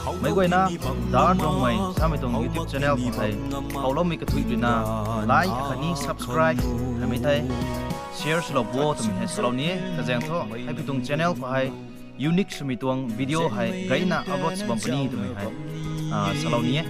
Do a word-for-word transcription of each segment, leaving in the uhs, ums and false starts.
Meic guayna, Dar Rongmei samei tuang YouTube channel khou hei, howloumei kathuic ruina, like khatni subscribe, khatni thei, share swlou bo twmei hei salou ni e, kazaeng thu, hei pi tuang channel khou hei, unique swmei tuang video hei, gayna upload sw bam puni twmei hei, ah, salou ni e.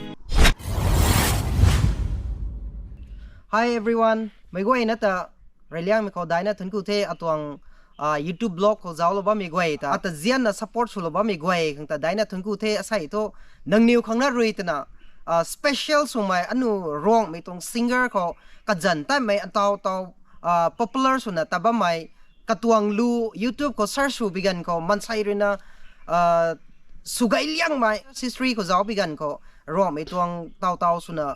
Hi everyone, meic guayna ta, reyliangmei khou daina thuanc ku the atuang, ah, YouTube vlog khou zauclou bammei guay ta, ata zianna support swlou bammei guay khang ta daina thuanc ku the. Asei thu, nangniw khang na rui twna, ah, special swmei anu Ruangmei tuang singer khou, kazanc tatmei ataw taw, ah, popular swna ta bammei, katuang lu YouTube khou search sw bi ganv khou, maansei ruina, ah, swgay liangmei, history khou zauc bi ganv khou, Ruangmei tuang taw taw swna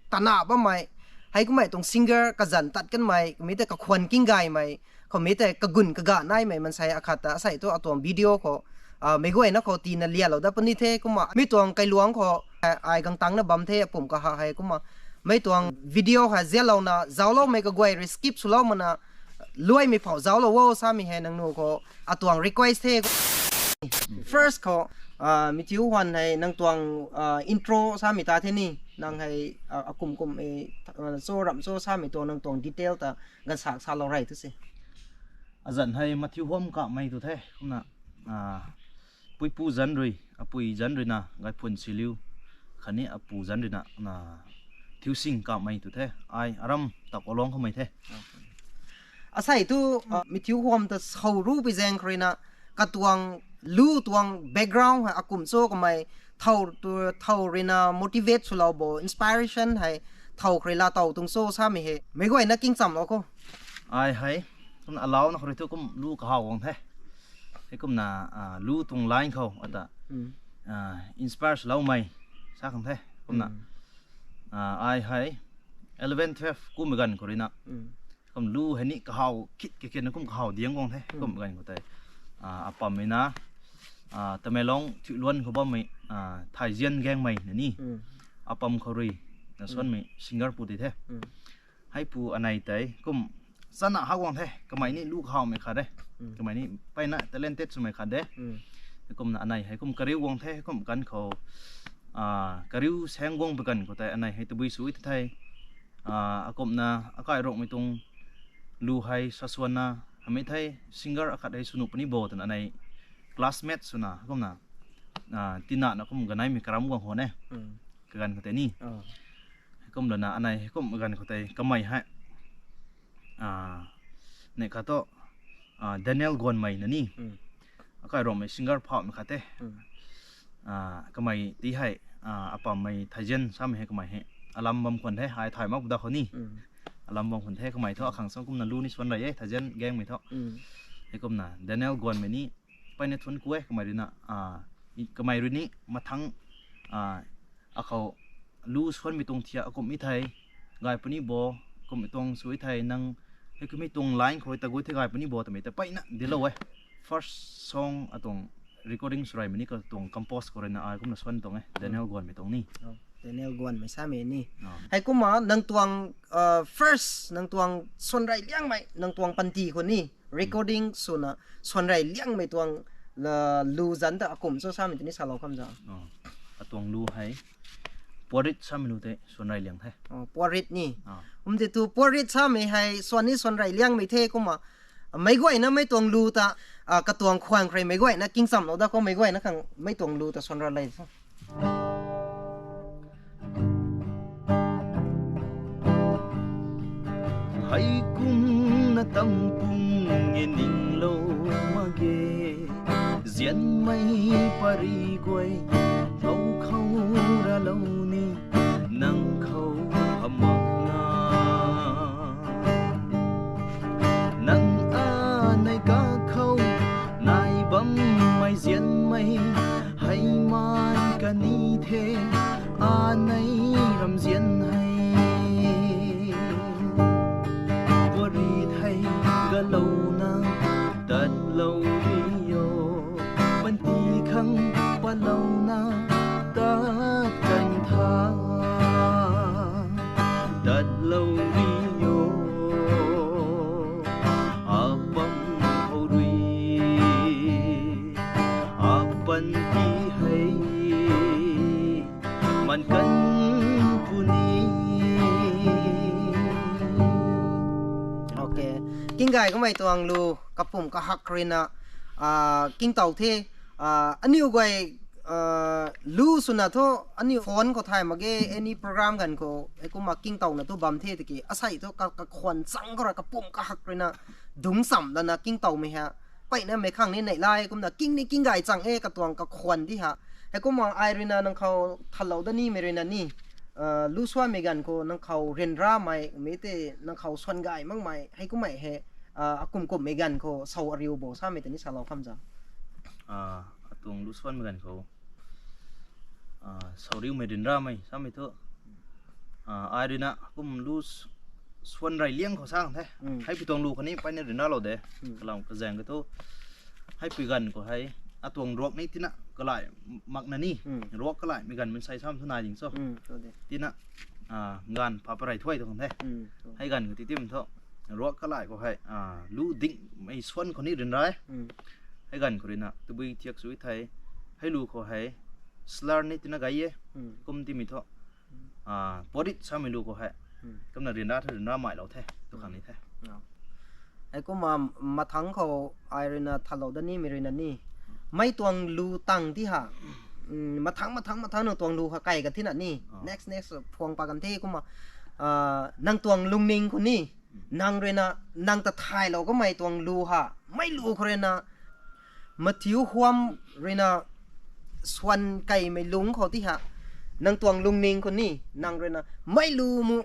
tana bammei, heikummei tuang singer kazanc tat kanmei, mi tei kakhwan king gaymei, khoumei tei kagun kaga naimei maansei akhat ta, asei thu atuang video khou, ah, meic guayna khou tina lialou dat puni the, kumna mi tuang kailuangc khou, ai gangtangna bam the, apum kaha hei kumna, mei tuang video hei zianlouna, zaucloumei kaguay rui skip swlou makna, luaimei phou zauclou o samei hei nangniw khou, atuang request the. First khou, ah, Matthew Huan hei nang tuang, ah, intro samei ta the ni, nang hei, ah, akum kum e, ah, cho ramh cho samei tuang nang tuang detail ta ganvsak salou rey tu se. Azanc hei Matthew Huam Kamei tu the, kumna, ah, puipu zanc rui, apui zanc ruina, Gayphun Siliu, khatni apu zanc ruina, na, Thiusing Kamei tu the, ai aram Takolong khoumei the. Asei thu, ah, Matthew Huam ta how ru pi zaeng khou ruina, katuang lu tuang background hei akum cho kamei, thow tu, thow ruina motivate swlou bo, inspiration hei, thow khou rui laa tow tuang cho samei hei, meic guayna kingchamlou khou. Ai hei, kumna alauna khou rui thu kum lu kahaw guang the. Heikumna, ah, lu tuang line khou, ata, ah, inspire swloumei, sa khang the, kumna. Ah, ai hei, eleven, twelve kummei ganv khou ruina. Kum lu hei ni kahaw khit kaketna kum kahaw diang guang the, kum ganv khou tei. Ah, apammei na, ah, Tamenglong Thuiluan khou bammei, ah, Thaizian Gangmei na ni. Apam khou rui, na suanmei singer pu di the. Heipu anei tei, kum chana ha guang the, kamei ni lu kahawmei khat de. Kamei ni mpeyna talented swmei khat de. Kumna anei hei kum kariu guang the, kum ganv khou, ah, kariu saeng guang pi ganv khou tei anei hei tabui sw the thei. Ah, akumna akai Ruangmei tuang lu hei sasuanna, hamei thei singer akhat hei sw nuh puni bo twna anei classmate swna, kumna, ah, tinana kum ganeimei karam guang khou ne. Kaganv khou tei ni. Kum lana anei kum ganv khou tei kamei hei, ah, neih khat thu, ah, Daniel Guanmei na ni. Akai Ruangmei singer phawmei khat the. Ah, kamei ti hei, ah, apammei Thaizian samei hei kamei hei alam bam khwan the, ai thay mak da khou ni. Alam bam khwan the, kamei thu akhang sang kumna lu ni suan rey e, Thaizian Gangmei thu. Heikumna Daniel Guanmei ni, mpeyna thuanc ku e, kamei ruina, ah, kamei rui ni mathang, ah, akhou lu suanmei tuang thia akumhmei thei, gay puni bo, kumhmei tuang sw thei nang, heikumhmei tuang line khou rui taguay the gay puni bo twmei ta mpeyna dinclou e. First song atuang recording sw reymei ni katuang compose khou ruina ai kumna suan tuang e, Daniel Guanmei tuang ni. Daniel Guanmei samei ni. Heikumna nang tuang, ah, first, nang tuang suan rey liangmei, nang tuang panty khou ni, recording swna, suan rey liangmei tuang, la, lu zanc ta akum cho samei tini salou kham za. Atuang lu hei, Puarit samei lu tei suan rey liang the. Puarit ni. Kum tei tu Puarit samei hei suan ni suan rey liangmei the kumna, meic guayna mei tuang lu ta, ah, katuang khwan khou rui meic guayna kingchamlou da khou meic guayna khang mei tuang lu ta suan ra lei sa. Heikumna tam pung e ninglou mak ge, zianmei pari guay, thow khou ralou ni, nang khou hamhna. Nang anei kakhou nai bammei zianmei, heimei kani the, anei ramzian hei. Puari thei galouna tatlou ri o, panty khang patlouna tat kan tha. Tatlou ri o, apam khou rui, apanty hei. Kan puni. Okay. Kinggay kamei tuang lu kapum kahak ruina, ah, kingtow the, ah, aniu guay, ah, lu swna thu, aniu phone khou thay mak ge, any program ganv khou, heikumna kingtowna thu bam the tiki, asei thu ka, kakhwan chang khou ra kapum kahak ruina, dungc cham lana kingtowmei ha. Peyna mei khang ni neih lai, kumna king ni kinggay chang e katuang kakhwan di ha. Heikumna ai ruina nang khou thalou da nimei ruina ni, ah, lu swanmei ganv khou nang khou ryanramei, mei tei nang khou swan gay makmei, heikummei hei, ah, akum kummei ganv khou sow ariu bo samei tei ni salou kham za. Ah, atuang lu swanmei ganv khou, ah, sow riumei ryanramei samei thu, ah, ai ruina kum lu s-, swan rey liang khou sang the. Hmm. Heipui tuang lu khou ni peyna ryanralou de. Hmm. Kalam kazaeng ka thu, heipui ganv khou hei, atuang ruak ni tina kalai makna ni. Hmm. Ruak kalaimei ganv mansei sam thu nai ding cho. Hmm, so de. Tina, ah, ganv pha parei thuay tu khang the. Hmm, so. Hei ganv khou ti tim thu, ruak kalai khou hei, ah, lu dingmei swan khou ni ryanra e. Hmm. Hei ganv khou ruina tabui thiak sw thei, hei lu khou hei, slur ni tina gay e. Hmm. Kum timei thu, ah, porit samei lu khou hei. Hmm. Kumna ryanra thu ryanra mailou the, tu khang ni the. Heikumna mathangc khou ai ruina thalou da nimei ruina ni, mei tuang lu tang ti ha. Hmm, mathangc, mathangc, mathangc nang tuang lu kha kai ka thina ni. Ah. Next, next, phuang pa kan the kumna, ah, nang tuang lungning khou ni, nang ruina, nang ta thaylou kamei tuang lu ha, mei lu khou ruina, Matthew huam ruina swan keymei lungc khou ti ha, nang tuang lungning khou ni, nang ruina, mei lu mu,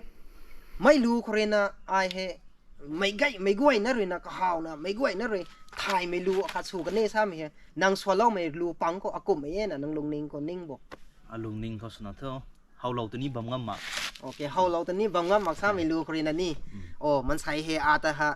mei lu khou ruina, ai hei, meic gay, meic guayna ruina, kahawna, meic guayna rui, thaymei lu akhat sw kan e samei hei, nang swaloumei lu pang khou akumhmei e na, nang lungning khou ning bo. Alungning khou swna thu, howlou tini bam ngam mak. Okay, howlou tini bam ngam mak samei lu khou ruina ni. Hmm. O, mansei hei ata ha,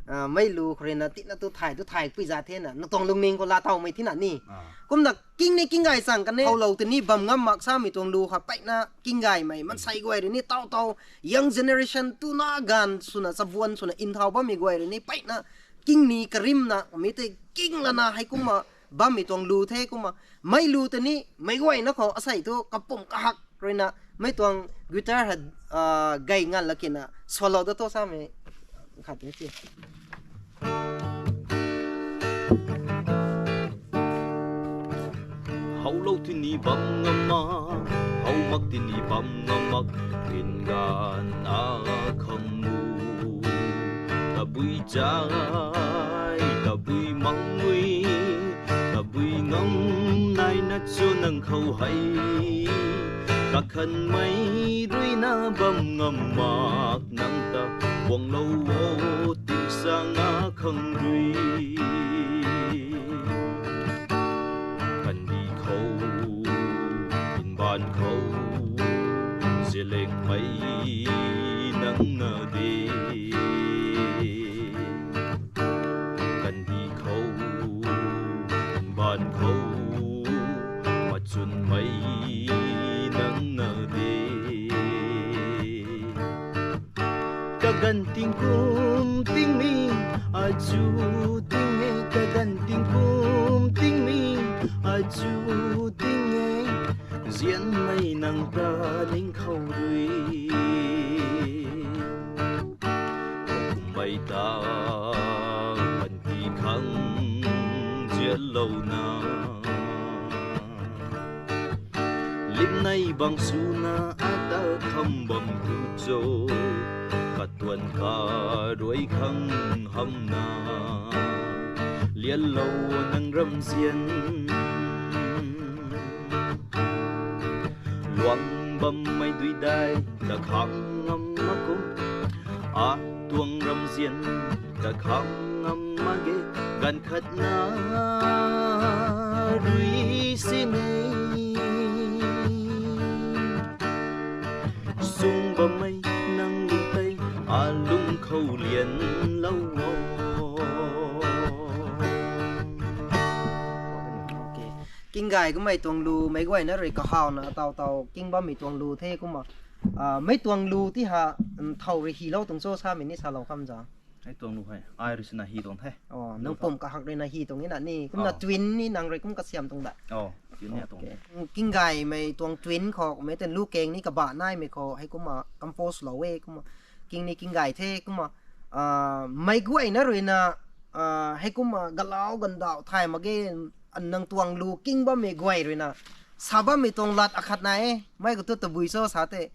ah, mei lu khou ruina tina tu thay, tu thay pui za the na, nang tuang lungning khou laa tawmei thina ni. Ah. Kumna king ni kinggay chang kan e, howlou tini bam ngam mak samei tuang lu kha peyna kinggaymei, mansei guay rui ni taw taw, young generation tuna ganv swna, chabuan swna, nthau bammei guay rui ni peyna, king ni karimna, mi tei king lana heikumna, bammei tuang lu the kumna, mei lu tini, meic guayna khou, asei thu, kapum kahak ruina, mei tuang guitar ha, ah, gay ngan lakina, swlou da tu samei, khat ni ti. Howlou tini bam ngam mak, how mak tini bam ngam mak, tin ganv akhang mu. Tabui chai, tabui mangmui, tabui ngam naina chu nang khou hei. Kakhanmei ruina bam ngam mak nang ta, guanglou o tingsang akhang rui. Kandih khou, mbaanv khou, zialengmei nang na de. Kandih khou, mbaanv khou, machunmei nang na de. Kaganv tingkum tingmei, achu ting e, kaganv tingkum tingmei, achu ting e, zianmei nang ta ning khou rui. Kummei ta, kandih khang, zianlouna. Limnei bang swna ata kham bam tu cho, katuan karuai khang hamna. Lianlou nang ramzian, luang bammei duidai, ta khang ngam mak kum. Atuang ramzian, ta khang ngam mak ge, ganv khatna rui sini. Sung bammei nang lung tei, alung khou lianlou o. Okay. Kinggay kummei tuang lu, meic guayna rui kahawna, taw taw, king bammei tuang lu the kumna. Ah, mei tuang lu ti ha, thow rui hylou tuang cho samei ni salou kham za. Mei tuang lu hei, ai rui sina hy tuang the. O, nang pum kahak ruina hy tuang e na ni. Kumna twin ni nang rui kum kasiam tuang da. O. King gaymei tuang tune khou mei ten lu keng ni kaba naimei khou hei kumna compose lou e kumna. King ni king gay the kumna. Mei guayna ruina hei kumna galau gandauh thay mak ge, nang tuang lu king bammei guay ruina sa bammei tuang lat akhat na e, mei khou tu tabui cho sa tei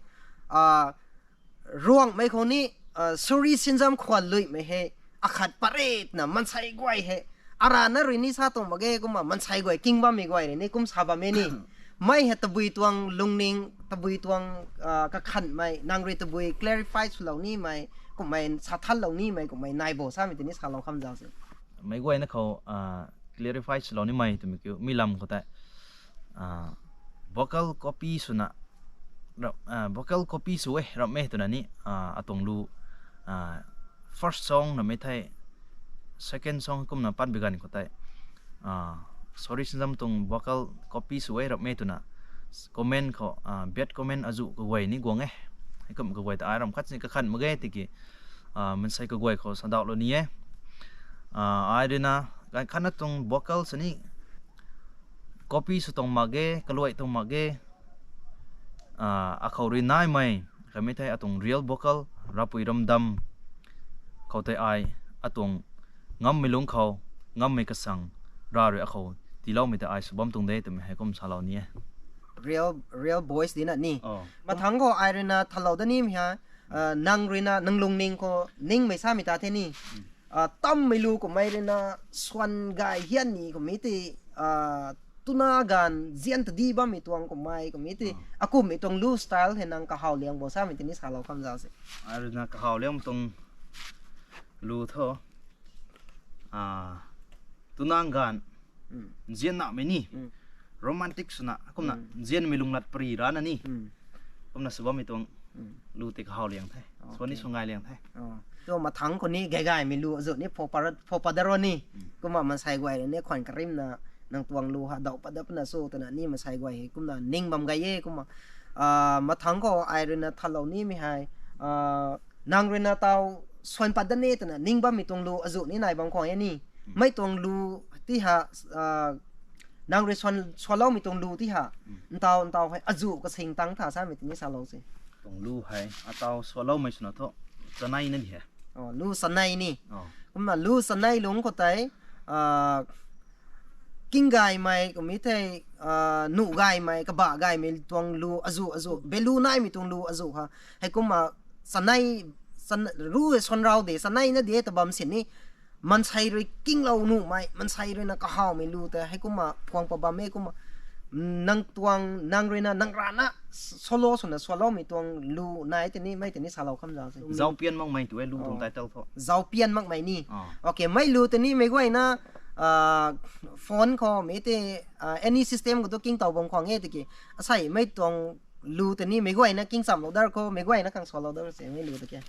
Ruangmei khou ni, Suri Sinzam khwan luimei hei akhat paritna mansei guay hei arana rui ni sa tuang mak ge kumna mansei guay king bammei guay rui ni kum sa bam e ni. Mei hei tabui tuang lungning, tabui tuang kakhanhmei, nang rui tabui clarify swlou nimei, kummei sa thanlou nimei kummei nai bo samei tei ni salou kham zau se. Meic guayna khou clarify swlou nimei twmei kiu mi lam khou tei vocal copy swna, vocal copy sw e ramh e twna ni atuang lu first song namei thei second song kumna pat bi ganv khou tei Suri Sinzam tuang vocal copy sw e ramh e twna comment khou bad comment azuh kaguay ni guang e. Heikum kaguay ta ai ram khat sini kakhan mak ge tiki mansei kaguay khou sadauhlou ni e. Ai ruina khatna tuang vocal sini copy sw tuang mak ge, kaluai tuang mak ge, akhou rui naimei kamei thei atuang real vocal Rapui Ramdam khou tei ai atuang ngammei lungc khou, ngammei kasang ra rui akhou tiiloumei tei ai sw bam tuang de twmei hei kum salou ni e. Real voice dina ni. Mathangc khou ai ruina thalou da nimei hei nang ruina nang lungning khou ningmei samei ta the ni. Tammei lu kummei ruina swan gay hian ni kummei tei tuna ganv zian tadi bammei tuang kummei kummei tei akumhmei tuang lu style hei nang kahaw liang bo samei tei ni salou kham zau se. Ai ruina kahaw liang tuang lu thu tuna ganv nzian namei ni, romantic swna kumna nzianmei lunglat pari rana ni kumna sw bammei tuang lu tei kahaw liang the, swan ni sw ngai liang the. Tu mathangc khou ni gaygaymei lu azuh ni pho padaro ni. Kumna mansei guay rui ni khwan karimna nang tuang lu ha dauh pat dat puna cho twna ni mansei guay hei kumna ning bam gay e kumna. Mathangc khou ai ruina thalou nimei hei nang ruina taw swan pat dat ni twna ning bammei tuang lu azuh ni nai bam khwan e ni. Mei tuang lu ti ha nang rui swloumei tuang lu ti ha ntaw ntaw hei azuh kasing tang tha samei tei ni salou se. Tuang lu hei ataw swloumei swna thu chanei na di he. Lu chanei ni. Kumna lu chanei lungc khou tei king gaymei kummei thei nuh gaymei, kabah gaymei tuang lu azuh azuh, value naimei tuang lu azuh ha. Heikumna chanei, ru e swan rau de, chanei na de ta bam sini mansei rui kinglou nuhmei, mansei ruina kahawmei lu tei heikumna phuang pat bam e kumna. Nang tuang, nang ruina nang rana solo swna swloumei tuang lu nai tei ni, mei tei ni salou kham zau se. Zaupian makmei tu e lu tuang title thu. Zaupian makmei ni. Ok, mei lu tei ni meic guayna phone khou mei tei any system khou tu kingtow bam khwan e tiki, asei mei tuang lu tei ni meic guayna kingchamlou dar khou meic guayna khang swlou dar se mei lu tei ke.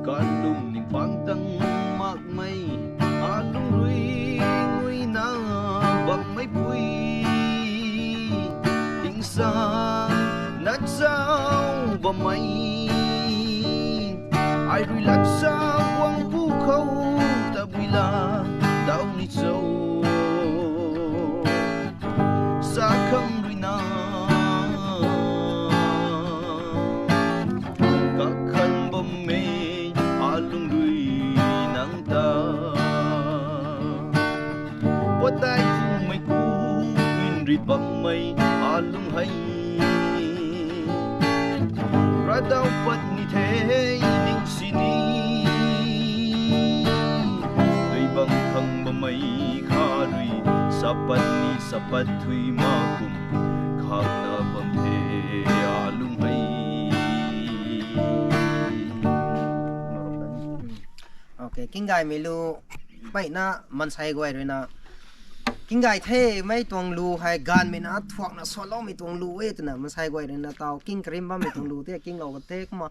Kalung ni pang tang makmei, alung rui nguina bangmei pui, tingsa nat zau bammei, ai rui lat sa guang pu khou tabui la dau ni cho. Sa khang ruina kakhan bammei, alung rui nang ta patai thumei ku, inri bangmei alung hei radau pat ni the ning sini. Dui bang khang bammei kha rui sapat ni sapat thui ma kum khang na bam the alung hei. Ok, kinggaymei lu mpeyna mansei guay ruina kinggay the, mei tuang lu hei gaanvmei na thuakna swloumei tuang lu e twna mansei guay ruina taw king karim bammei tuang lu tei kinglou ka the kumna,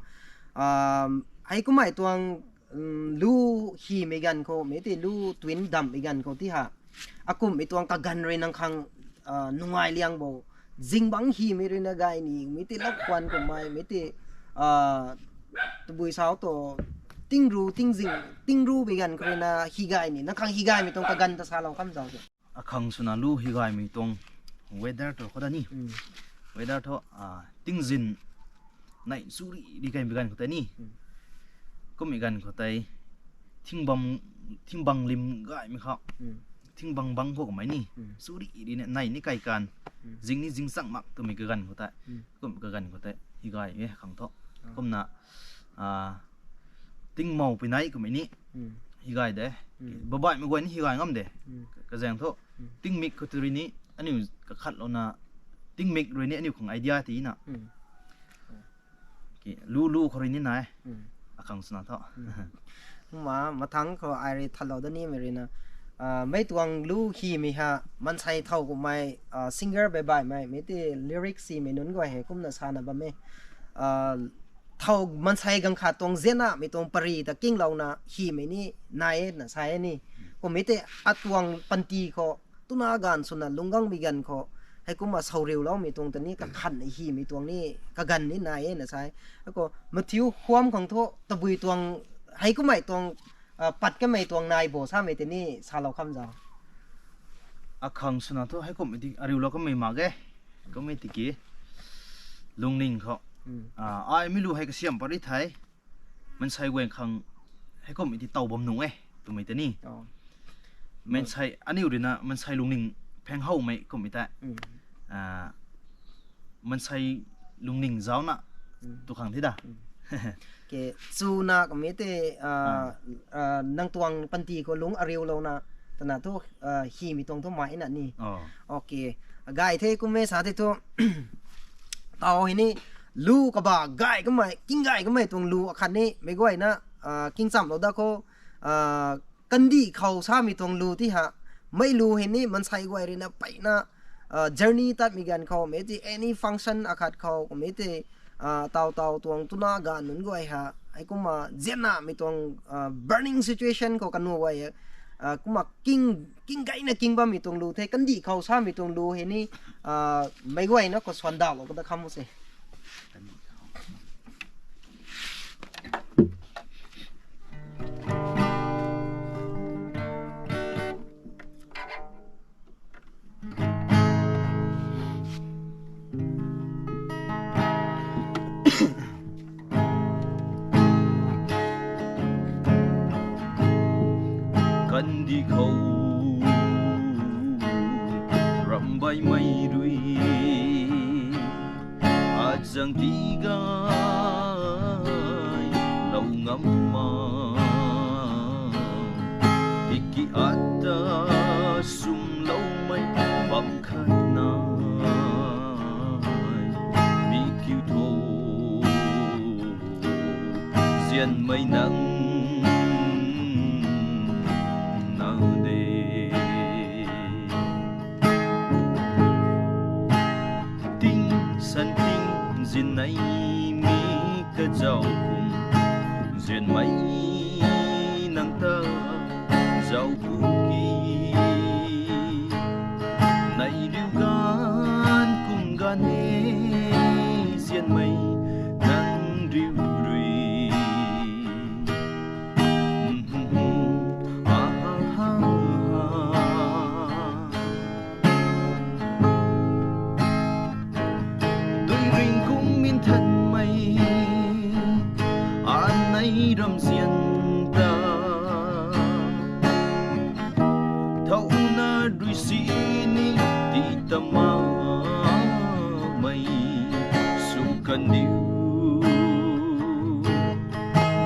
hei kummei tuang lu hymei ganv khou mei tei lu twin dammei ganv khou ti ha, akumhmei tuang kaganv rui nang khang nungai liang bo, zingbangc hymei ruina gay ni mei tei lakhwan kummei mei tei tabui sau tu tingru tingzing, tingrumei ganv khou ruina hy gay ni nang khang hy gaymei tuang kaganv ta salou kham zau se. Akhang swna lu hi gaymei tuang weather thu khou ta ni. Weather thu, ah, tingzin nai suri di kaimei ganv khou tei ni. Kummei ganv khou tei thingbang, thingbang lim gaymei khou. Thingbang bang khou kamei ni. Suri di ni nai ni kai kan. Zing ni zing chang mak twmei kaganv khou tei. Kum kaganv khou tei hi gay e khang thu. Kumna, ah, tingmow pui nai kummei ni hi gay de. Babaihmei guay ni hi gay ngam de. Kazaeng thu tingmik khou tu rui ni aniu kakhatlouna, tingmik rui ni aniu khang idea tina. Lu, lu khou rui ni nai. Akhang swna thu. Kumna mathangc khou ai rui thatlou da nimei rui na, ah, mei tuang lu hymei ha, maansei thow kummei, ah, singer baihbaihmei, mei tei lyrics simei nunc guay hei kumna sana bam e. Ah, thow maansei ganv khat tuang zianmei tuang pary ta kinglouna hymei ni nai e na sa e ni. Kummei tei atuang panty khou twna ganv swna lungcgangmei ganv khou, heikumna sawriuloumei tuang ta ni kakhan hymei tuang ni kaganv ni nai e na sa e. Heikhou mathiu huam khang thu tabui tuang, heikummei tuang, ah, pat kamei tuang nai bo samei tei ni salou kham zau. Akhang swna thu heikumhmei ti ariulou kamei mak ge. Kummei tiki lungning khou, ah, ai mi lu hei kasiam pat ri thei, maansei guay khang heikumhmei ti tow bam nung e twmei tei ni. Maansei aniu rui na maansei lungning pheng howmei kummei tei, ah, maansei lungning zauna tu khang the da. Ke, chuna kamei tei, ah, ah, nang tuang panty khou lungc ariulouna twna thu, ah, hymei tuang thu mai na ni. Ok. Gay the kummei sa tei thu. Taw hei ni lu kaba gay kamei, king gay kamei tuang lu akhat ni meic guayna, ah, kingchamlou da khou, ah, kandih khou samei tuang lu ti ha. Mei lu hei ni maansei guay rui na peyna, ah, journey tatmei ganv khou, mei tei any function akhat khou, mei tei, ah, taw taw tuang twna ganv nunc guay ha, heikumna zianmei tuang, ah, burning situation khou kanu guay, ah, kumna king, king gayna king bammei tuang lu the, kandih khou samei tuang lu hei ni, ah, meic guayna khou swan dalou kada kham se. Kandih khou ramh baihmei rui azang tii gaylou ngam ma, tiki ata swmloumei bam khat nai, mi kiu tho, zianmei nang na de. Ting san ting zin nei mi kazauh kum, zianmei nang ta zauh kum ki, nei riu ganv kum ganv e, zianmei nang riu rui. Dui ring kum min thanmei, anei ramzian ta, thauna rui sini ti ta makmei, sw kandiu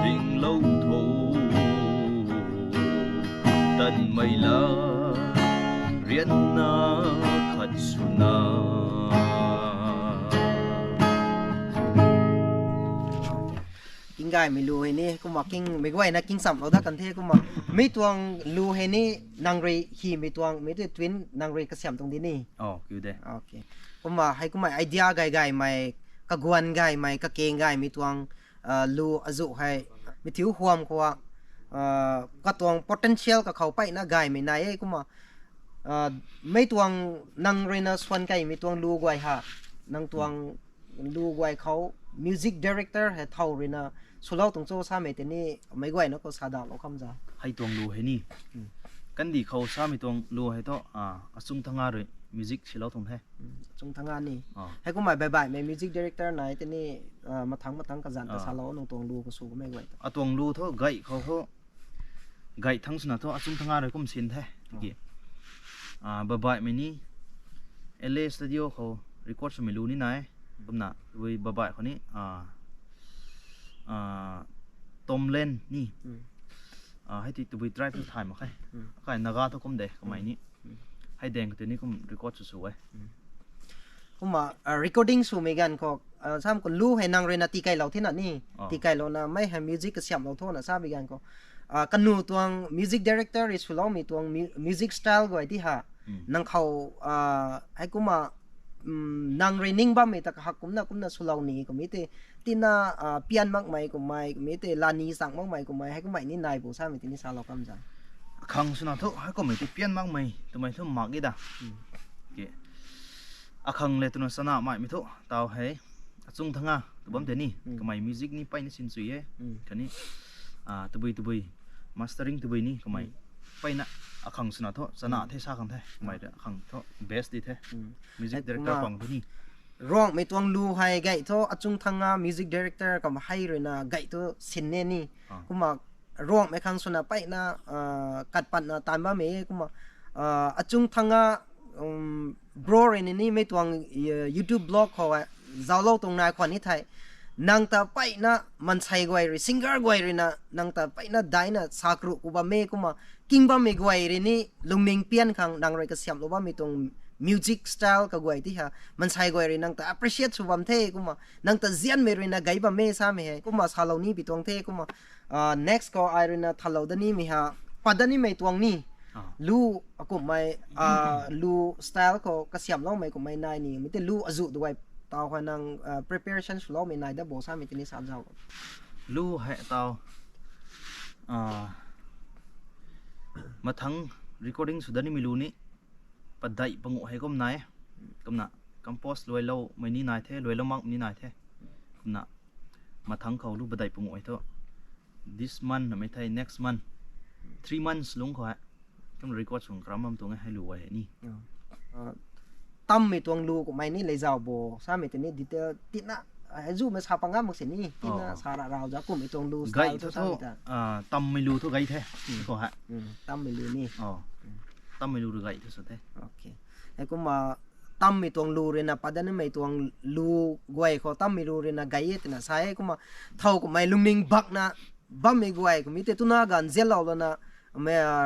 dinglou tho, tanmei la rianna khat swna. King gaymei lu hei ni kumna king, meic guayna kingchamlou dat kan the kumna. Mi tuang lu hei ni nang rui hymei tuang, mi tei twin nang rui kasiam tuang di ni. Kumna hei kumna idea gay gaymei, kaguan gaymei, kakeng gaymei tuang, ah, lu azuh hei, mi thiu huam khou, ah, katuang potential kakhou peyna gaymei nai e kumna. Ah, mei tuang nang rui na swan kaimei tuang lu guay ha, nang tuang lu guay khou music director hei thow rui na swlou tuang cho samei tei ni meic guayna khou sa dalou kham za. Hei tuang lu hei ni. Kandih khou samei tuang lu hei thu, achung thanga rui music silou tuang the. Achung thanga ni. Heikumna baihbaihmei music director nai tini, mathangc mathangc kazanc ta salou nang tuang lu kasw kamei guay ta. Atuang lu thu gay khou thu, gay thangc swna thu achung thanga rui kum sin the. Tiki, baihbaihmei ni, L A studio khou record swmei lu ni nai. Kumna tabui baihbaih khou ni, Tomlen ni. Hei ti tabui tribe thu thay mak khe. Kai Naga thu kum de kamei ni. Hei daeng kati ni kum record sw sw e. Kumna recording swmei ganv khou, sam khou lu hei nang ruina tikailou thena ni. Tikailouna mei hei music kasiamhlou thona samei ganv khou, kanu tuang music director rui swloumei tuang music style guay ti ha, nang khou, heikumna, nang rui ning bammei ta kahak kumna kumna swlou ni kummei tei, tina, pian makmei kummei kummei tei lani chang makmei kummei heikumna ni nai bo samei tini salou kam zang. Akhang swna thu heikummei tei pian makmei twmei thu mak e da. Akhang le twna chana maimei thu taw hei, achung thanga tw bam tei ni kamei music ni peyna sin chui e. Khatni, tabui tabui, mastering tabui ni kamei peyna, akhang swna thu chana the sa khang the kamei ta akhang thu best di the. Music director pang thu ni. Ruangmei tuang lu hei gay thu achung thanga music director kam hei ruina gay thu sin ne ni. Kumna Ruangmei khang swna peyna, kat patna taanv bammei kumna, achung thanga, bro rui ni mei tuang YouTube vlog khou zauclou tuang nai khwan ni thei, nang ta peyna mansei guay rui, singer guay ruina nang ta peyna daina sakru ku bammei kumna, king bammei guay rui ni lungning pian khang nang rui kasiamhlou bammei tuang music style kaguay ti ha, mansei guay rui nang ta appreciate sw bam the kumna, nang ta zianmei ruina gay bammei samei hei kumna salou ni pi tuang the kumna. Next khou ai ruina thalou da nimei ha, pat da nimei tuang ni. Lu, akummei, lu style khou kasiamhloumei kummei nai ni, mi tei lu azuh duay taw khou nang preparation swloumei nai da bo samei tini sa zau. Lu hei taw, mathangc recording sw da nimei lu ni, padeih panguh hei kum nai, kumna compose luailoumei ni nai the, luailou makmei ni nai the, kumna mathangc khou lu padeih panguh hei thu, this month namei thei next month, three months lungc khou hei kum record sw karam bam tuang e hei lu guay hei ni. Tammei tuang lu kummei ni lei zau bo samei tini detail tina, hei zumei sa pang ngam mak si ni tina sa ra rau za kummei tuang lu gay style thu thu, samei ta. Tammei lu thu gay the, khou hei. Tammei lu ni. Tammei lu rui gay thu sa the. Heikumna tammei tuang lu ruina pat da nimei tuang lu guay khou tammei lu ruina gay e twna sa e kumna, thow kummei lungning bakna bammei guay kummei tei twna ganv zianlou lana,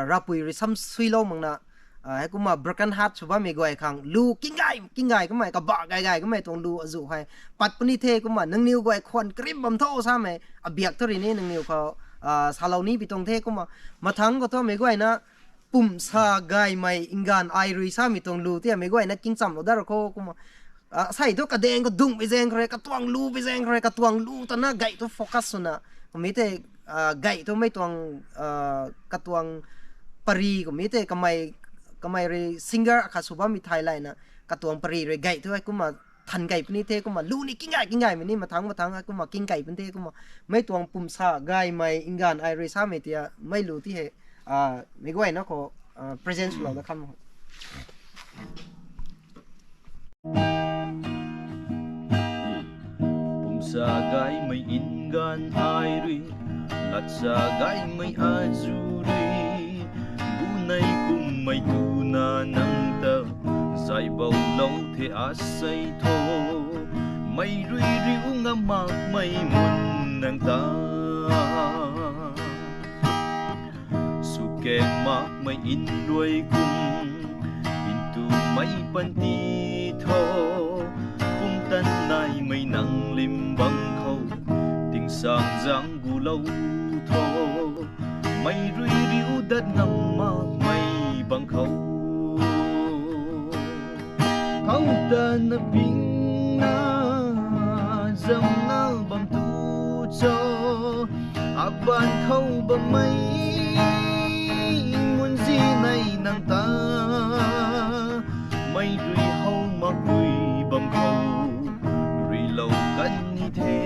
rapui rui sam suilou makna, heikumna broken heart sw bammei guay khang lu kinggay kinggay kummei, kabah gay gay kummei tuang lu azuh hei pat puni the kumna, nangniw guay khwan karim bam tho samei abiak thu rui ni nangniw khou salou ni pi tuang the kumna, mathangc khou thu mei guayna pumsa gaymei nganv ai rui samei tuang lu ti mei guayna kingchamlou da ra khou kumna, sei thu kadaeng khou dungh pi zaeng khou rui, katuang lu pi zaeng khou rui, katuang lu tana gay thu focus swna, kummei tei, gay thu mei tuang, katuang pari kummei tei kamei, kamei rui singer akhat sw bammei thai layna, katuang pari rui gay thu hei kumna than key puni the kumna, lu ni kinggay kinggaymei ni mathangc mathangc hei kumna king key puni the kumna, mei tuang pumsa gaymei nganv ai rui samei tia mei lu ti hei, mei guayna khou present swlou da kham. Pumsa gaymei nganv ai rui, latsa gaymei azuh rui, bunei kummei tuna nang ta zayboulou the asei tho. Mei rui riu ngam makmei mun nang ta sukeng makmei nruai kum, ntumei panty tho, pumtan naimei nang lim bang khou, tingsaengzaeng gulou tho, mei rui riu dat ngam makmei bang khou. Khou tana pingna zamna bam tu cho, aban khou bammei munzinei nang ta, mei rui how makpui bam khou, ruilou kan ni the.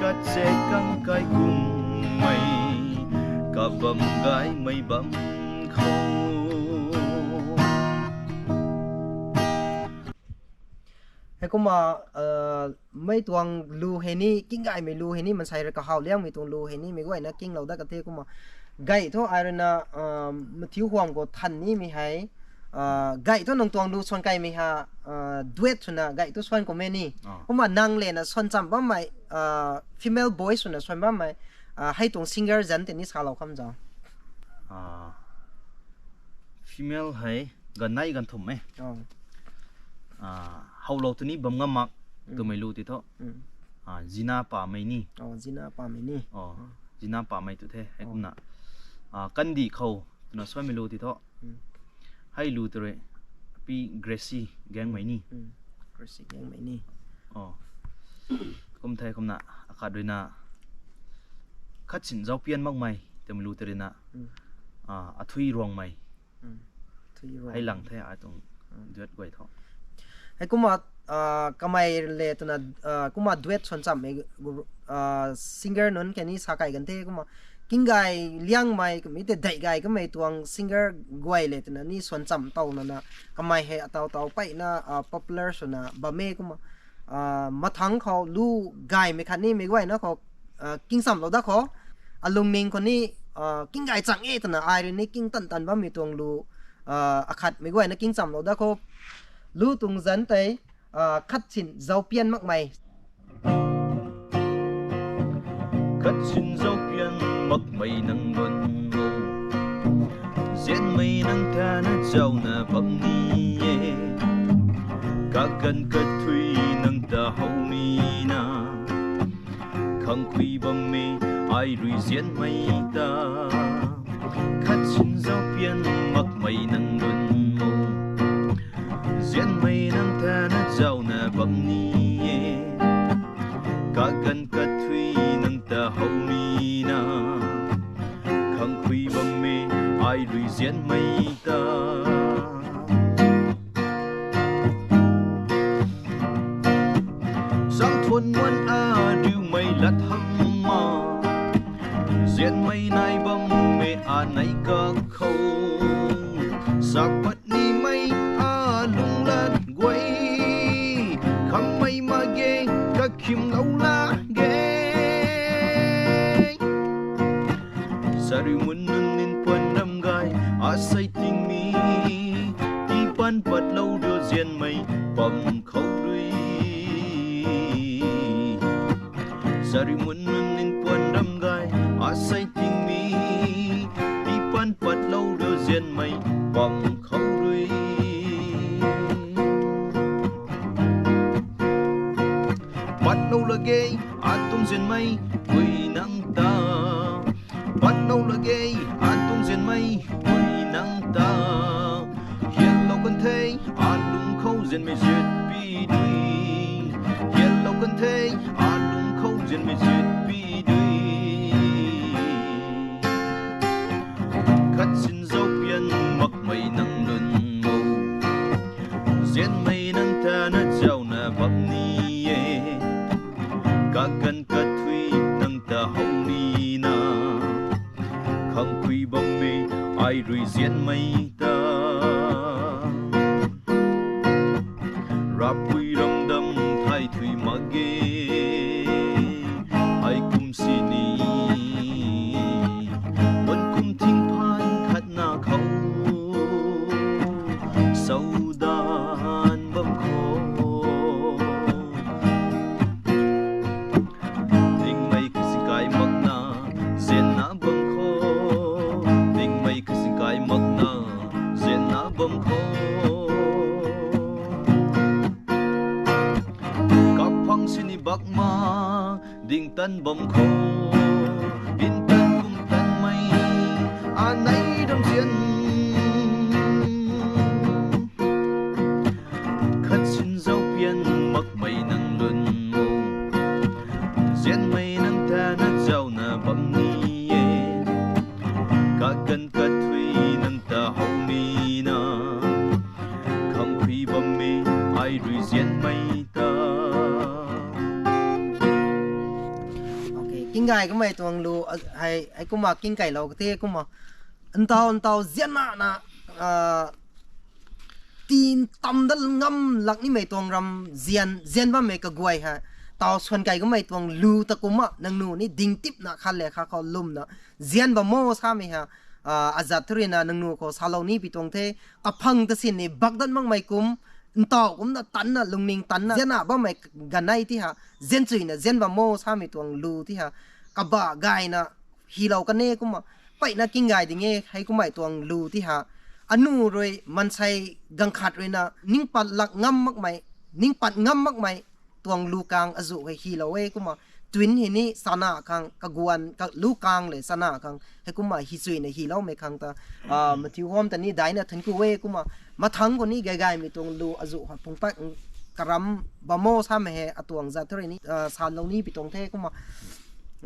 Kache kang kai kummei, kabam gaymei bam khou. Heikumna, mei tuang lu hei ni, kinggaymei lu hei ni, mansei rui kahaw liangmei tuang lu hei ni, mei guayna kinglou dat ka the kumna. Gay thu ai rui na, mathiu huam khou than nimei hei, gay thu nang tuang lu swan kaimei ha, duet swna gay thu swan kummei ni. Kumna nang le na swan cham bammei, female voice swna swan bammei, hei tuang singer zanc tei ni salou kham zau. Female hei ganv nei ganv thum e. Howlou tu ni bam ngam mak twmei lu tei thu, Zina Pamei ni. Zina Pamei tu the, heikumna, Kandih Khou twna suanmei lu tei thu. Hei lu tei rui, Pi Gracie Gaengmei ni. Kum the kumna, akhat rui na, Khatsin Zaupian Makmei twmei lu tei rui na, Athui Ruangmei. Hei lang the ai tuang duet guay thu. Heikumna, kamei le twna, kumna duet swan chammei, singer nunc khe ni sa kai kan the kumna. Kinggay liangmei kummei tei dei gay kamei tuang singer guay le twna ni swan cham tow nana. Kamei hei ataw taw peyna, popular swna bam e kumna. Mathangc khou lu gaymei khatni mei guayna khou, kingchamlou dat khou. Alungning khou ni, kinggay chang e twna ai rui ni king tan tan bammei tuang lu, akhat mei guayna kingchamlou dat khou. Lu tuang zanc tei, Khatsin Zaupian Makmei. Khatsin zaupian makmei nang lun o. Zianmei nang tana zauna bam ni e. Kaganv kathui nang ta how ni na. Khang khui bammei ai rui zianmei ta. Khatsin zaupian makmei nang lun o. Zianmei nang tana zauna bam ni e. Kaganv kathui nang ta how ni na. Khang khui bammei ai rui zianmei ta. Sangthuan wan ariumei lat hang ma. Zianmei nai bammei anei kakhou. Sakpat nimei alung lat guay. Khammei mak ge, kakhimlou la ge. Sariu mun nunc nin puan ram gay, asei tingmei. Tiipan patlou riu zianmei pam khou rui. Sariu mun nunc nin puan ram gay, asei tingmei. Tiipan patlou riu zianmei pam khou rui. Patlou la ge, atuang zianmei pui nang ta. Patlou la ge, atuang zianmei pui nang ta. Hianlou kan the, alung khou zianmei zitpi dui. Hianlou kan the, alung khou zianmei zitpi dui. Khatsin zaupian makmei nang lun o. Zianmei nang tana zauna bam ni e. Kaganv kathui nang ta how ni na. Khang khui bammei ai rui zianmei ta. Rapui ramdam thay thui mak ge. Ai kum sini. Wan kum thingphan khatna khou. Saudan bam khou. Dingmei kasikai makna, zianna bam khou. Dingmei kasikai makna, zianna bam khou. Kaphang sini bakma, ding tan bam khou. Bin tan kum tanmei, anei ram zian. Khatsin zaupian makmei nang lun o. Zianmei nang tana zauna bam ni e. Kaganv kathui nang ta how ni na. Khang khui bammei ai rui zianmei ta. Kinggay kamei tuang lu, hei, hei kumna kingkailou ka the kumna. Ntaw ntaw zianna na, ah, tin tam dat ngam lak nimei tuang ram zian, zian bammei kaguay ha. Taw suan kai kamei tuang lu ta kumna, nangniw ni ding tipna khat le khat khou lumna. Zian bam mo samei ha, ah, azat thu rui na nangniw khou salou ni pi tuang the, kaphang ta sin ni bak dat makmei kum, ntaw kumna tanna, lungning tanna, zianna bammei ganei ti ha, zian chuina, zian bam mo samei tuang lu ti ha, kaba gayna, hilou kan e kumna, mpeyna king gay ding e, hei kummei tuang lu ti ha. Anu rui, mansei ganv khat rui na, ning pat lak ngam makmei, ning pat ngam makmei, tuang lu kang azuh hei hilou e kumna, twin hei ni sana khang, kaguan, ka lu kang le sana khang, hei kumna hi chuina hiloumei khang ta, ah, Mathiu Huam ta ni daina thank you e kumna, mathangc khou ni gay gaymei tuang lu azuh ha pung pat karam bam mo samei hei atuang zat thu rui ni, ah, salou ni pi tuang the kumna,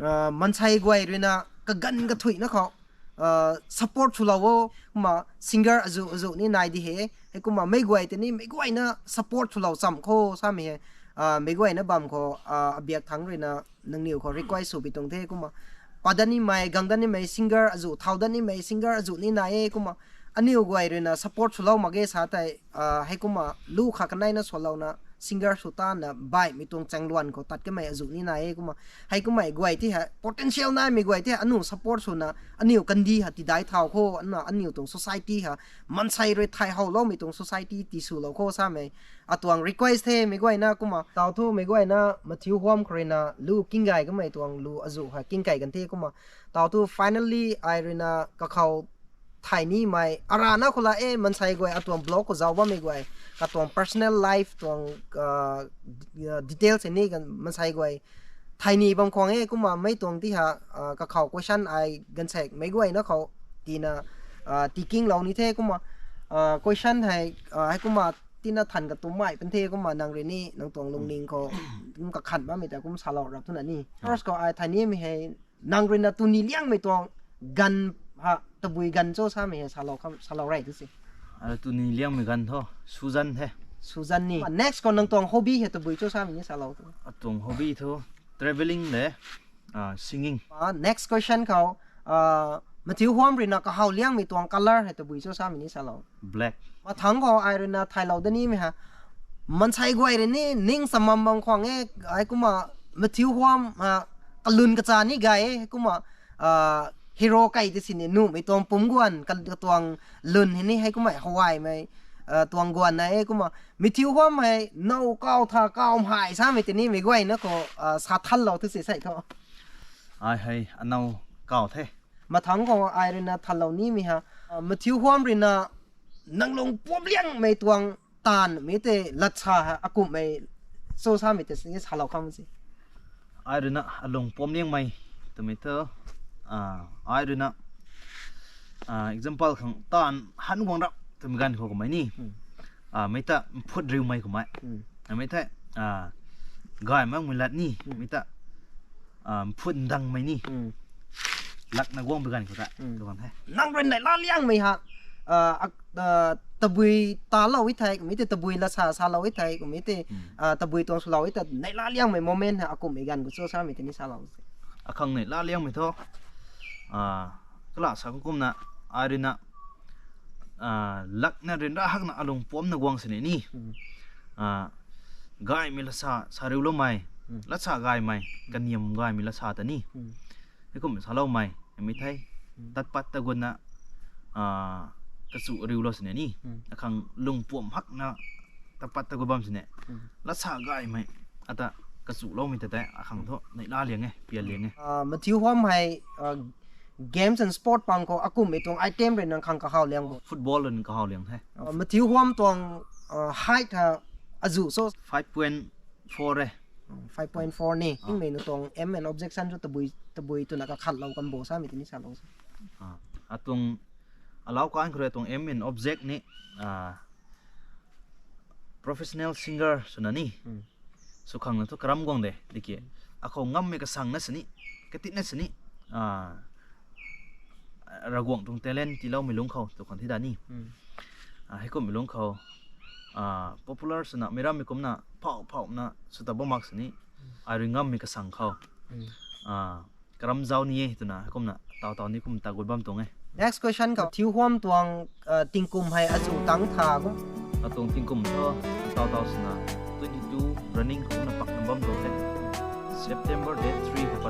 ah, mansei guay rui na kaganv kathuina khou, ah, support swlou o, kumna singer azuh azuh ni nai di he, hei kumna meic guay tei ni meic guayna support swlou cham khou samei he, ah, meic guayna bam khou, ah, abiak thangc rui na nangniw khou request sw pi tuang the kumna, pat dat nimei, gang dat nimei singer azuh, thau dat nimei singer azuh ni nai e kumna, aniw guay rui na support swlou mak ge sa tei, ah, hei kumna lu khat kaneina swlouna singer sw tanna baihmei tuang chaengluan khou tat kamei azuh ni nai e kumna, hei kummei guay ti ha, potential naimei guay ti ha, aniw support swna, aniw kandih ha tidai thau khou, na aniw tuang society ha, mansei rui thay howloumei tuang society tiswlou khou samei, atuang request the meic guayna kumna. Taw thu meic guayna Mathiu Huam khou rui na lu king gay kamei tuang lu azuh ha king kai kan the kumna. Taw thu finally ai rui na kakhou thay nimei, arana khou la e mansei guay, atuang blog khou zauc bammei guay, katuang personal life tuang, ah, details hei ni kan mansei guay thay ni bam khwang e kumna mei tuang ti ha, ah, kakhou question ai gaanvsaekc meic guayna khou tina, ah, tikinglou ni the kumna, ah, question hei, ah, hei kumna tina than katummei pan the kumna nang rui ni, nang tuang lungning khou, kum kakhan bammei ta kum salou rap twna ni. First khou ai thay nimei hei, nang rui na tuni liangmei tuang ganv ha, tabui ganv cho samei hei salou kham, salou rey tu se. Ah, tuni liangmei ganv thu, Sujan the. Sujan ni. Next khou nang tuang hobby hei tabui cho samei ni salou tu. Atuang hobby thu, travelling le, ah, singing. Ah, next question khou, ah, Mathiu Huam rui na kahaw liangmei tuang color hei tabui cho samei ni salou. Black. Mathangc khou ai rui na thaylou dat nimei ha, mansei guay rui ni ning chamam bam khwang e, ai kumna Mathiu Huam, ah, kalun kacha ni gay e, kumna, ah, hero kai ti sini nuhmei tuang pumc guan, ka, katuang lun hei ni hei kummei hawaimei, ah, tuang guan na e kumna, Mathiu Huam hei now kaw tha kaw mhai samei tei ni meic guayna khou, ah, sa thanlou thu se sei thu. Ai hei anow kaw the. Mathangc khou ai rui na thanlou nimei ha, ah, Mathiu Huam rui na nang lung puamliangmei tuang taanv mi tei latsa ha akumhmei cho samei tei si salou kham se. Ai rui na alung puamliangmei twmei thu, ah, ai rui na, ah, example khang taanv han guang rap twmei ganv khou kamei ni, ah, mei ta mphut riumei kamei, ah, mei thei, ah, gay makmei lat ni mei ta, ah, mphut ndangmei ni, lakna guang bi ganv khou ta, tu kan the. Nang rui neihla liangmei ha, ah, tabui talou e thei, mi tei tabui latsa salou e thei, mi tei, ah, tabui tuang swlou e ta neihla liangmei moment ha akumhmei ganv khou cho samei tei ni salou. Akhang neihla liangmei thu, ah, kala sa kumna, ai rui na, ah, lakna ryanra hakna alung puamcna guang sini ni, ah, gaymei latsa sa riuloumei, latsa gaymei, kaniam gaymei latsa ta ni, heikum saloumei, mi thei, tat pat ta gutna, ah, kachu riulou sini ni, akhang lung puam hakna tat pat ta gut bam sini, latsa gaymei, ata kachuloumei ta tei akhang thu neihla liang e, pian liang e. Ah, Mathiu Huam hei, ah, games and sport pang khou akumhmei tuang item rui nang khang kahaw liang bo? Football rui kahaw liang the. Ah, Mathiu Huam tuang, ah, height ha azuh cho? Five point four e. Five point four ni. Ingmei na tuang aim and object san cho tabui, tabui twna kakhatlou kan bo samei tei ni salou se. Ah, atuang alau kan khou rui tuang aim and object ni, ah, professional singer swna ni. Sw khang na thu karam guang de, tiki. Akhou ngammei kasangna sini, katitna sini, ah, Ravguangc tuang talent tiiloumei lungc khou, tu khang thi da ni. Ah, heikummei lungc khou, ah, popular swna, meic rammei kumna, phau phauna, sw ta bam mak sini, ai rui ngammei kasang khou. Ah, karam zau ni e, twna, heikumna, taw taw ni kum ta gut bam tuang e. Next question khou, Thiuhuam tuang tingkum hei azuh tangc tha kum? Atuang tingkum thu, tau tau swna, twenty two running khou na pakna bam tuang the. September date three khou